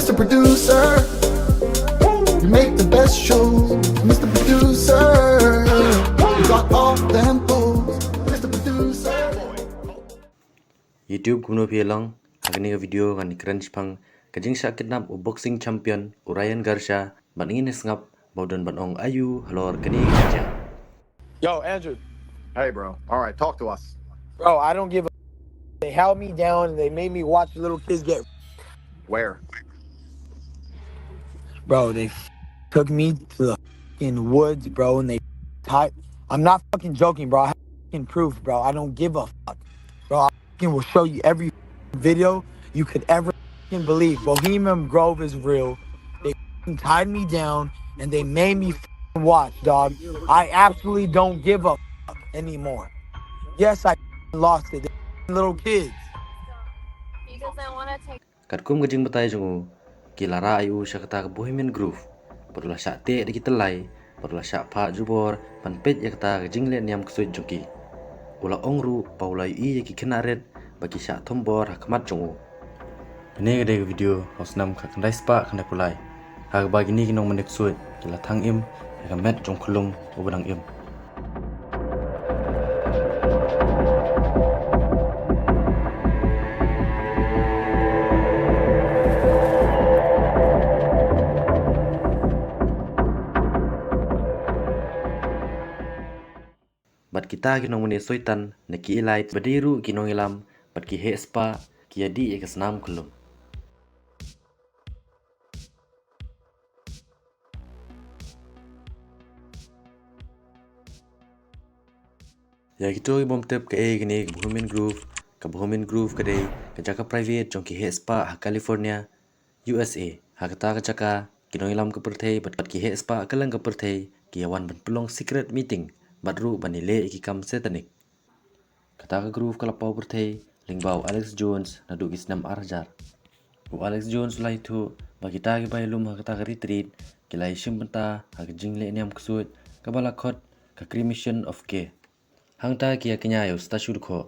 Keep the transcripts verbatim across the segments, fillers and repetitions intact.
The producer. You make the best show, Mister Producer. You got all them goals, Mister Producer. YouTube, kumno phi ïa long? Ha kane ka video ngan ïakren shaphang ka jingshah kidnap u boxing champion u Ryan Garcia, bad ngin ïa sngap ba u don ban ong aïu halor kane ka jingeh. Yo, Andrew. Hey, bro. All right, talk to us. Bro, I don't give a. They held me down and they made me watch little kids get. Where? Bro, they took me to the fucking woods, bro, and they tied. I'm not fucking joking, bro. I have fucking proof, bro. I don't give a fuck, bro. I fucking will show you every video you could ever fucking believe. Bohemian Grove is real. They fucking tied me down and they made me fucking watch, dog. I absolutely don't give a fuck anymore. Yes, I fucking lost it. They're little kids. Katkum ka jingbatai jong u, ki la rah ïa u sha kata ka Bohemian Grove, bad u la shah teh da ki tyllai, bad u la shah phah jubor ban peit ïa kata ka jingleh niam ksuid jong ki. U la ong ruh ba u la ïohi ïa ki khynnah rit ba ki shah thombor ha khmat jong u. Kane ka dei ka video ha u snem khatkhyndai spah khyndaiphew lai, ha kaba kine ki nongmane ksuid ki la thang im ïa ka met jong u khyllung uba dang im. Bad kita ki nongmane soitan ne ki elite, bad ruh ki nongïalam bad ki heh spah, ki ïadih ïa ka snam khyllung. Ïa kito kibym tip kaei kane ka Bohemian Grove, ka Bohemian Grove ka dei ka jaka private jong ki heh spah ha California, U S A. Ha kata ka jaka, ki nongïalam ka pyrthei bad ki heh spah kylleng ka pyrthei ki ïa wan ban pynlong secret meeting bad ruh ban ïaleh ïa ki kam satanic. Kata ka Grove ka la paw pyrthei lyngba u Alex Jones naduh ki snem ar hajar. U Alex Jones u la ïathuh ba kita kiba ïalum ha kata ka retreat ki la ïashim bynta ha ka jingleh niam ksuid kaba la khot ka Cremation of Care. Hangta ki ïa kñia ïa u statue dkhot.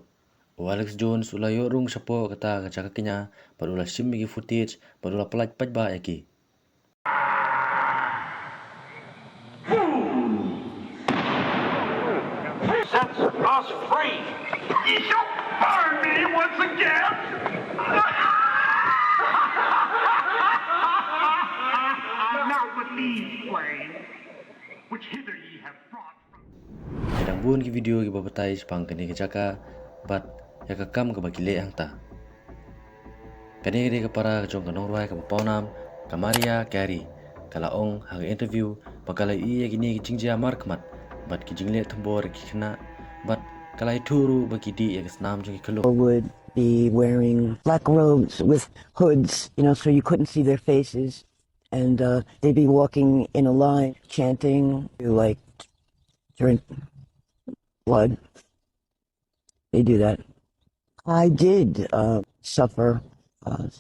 U Alex Jones u la ïoh rung shapoh kata ka jaka kñia bad u la shim ïa ki footage bad u la pyllait paidbah ïa ki. Sets us free. You find me once again. Now with these flames, which hither ye have brought from. Ki dang bun ki video kiba batai shaphang kane ka jaka bad ïa ka kam kaba ki leh hangta. Kane ka dei ka para ka jong ka nongrwai kaba pawnam, ka Mariah Carey. Ka la ong ha ka interview ba ka la ïohi ïa kine ki jingjia markhmat bad ki jingleh thombor ïa ki khynnah, bad ka la ïathuh ruh ba ki dih ïa ka snam jong ki khyllung. Would be wearing black robes with hoods, you know, so you couldn't see their faces. And uh, they'd be walking in a line, chanting, like, drink blood. They do that. I did uh, suffer uh,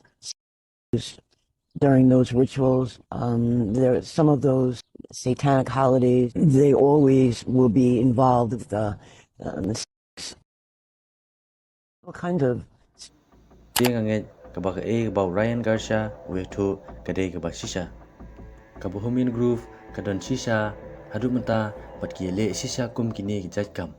during those rituals. Um, there, some of those satanic holidays, they always will be involved with the, uh, the sex. All kinds of. Te nga ngeit kaba kaei kaba u Ryan Garcia u ïathuh ka dei kaba shisha. Ka Bohemian Grove ka don shisha haduh mynta bad ki ïaleh shisha kum kine ki jait kam.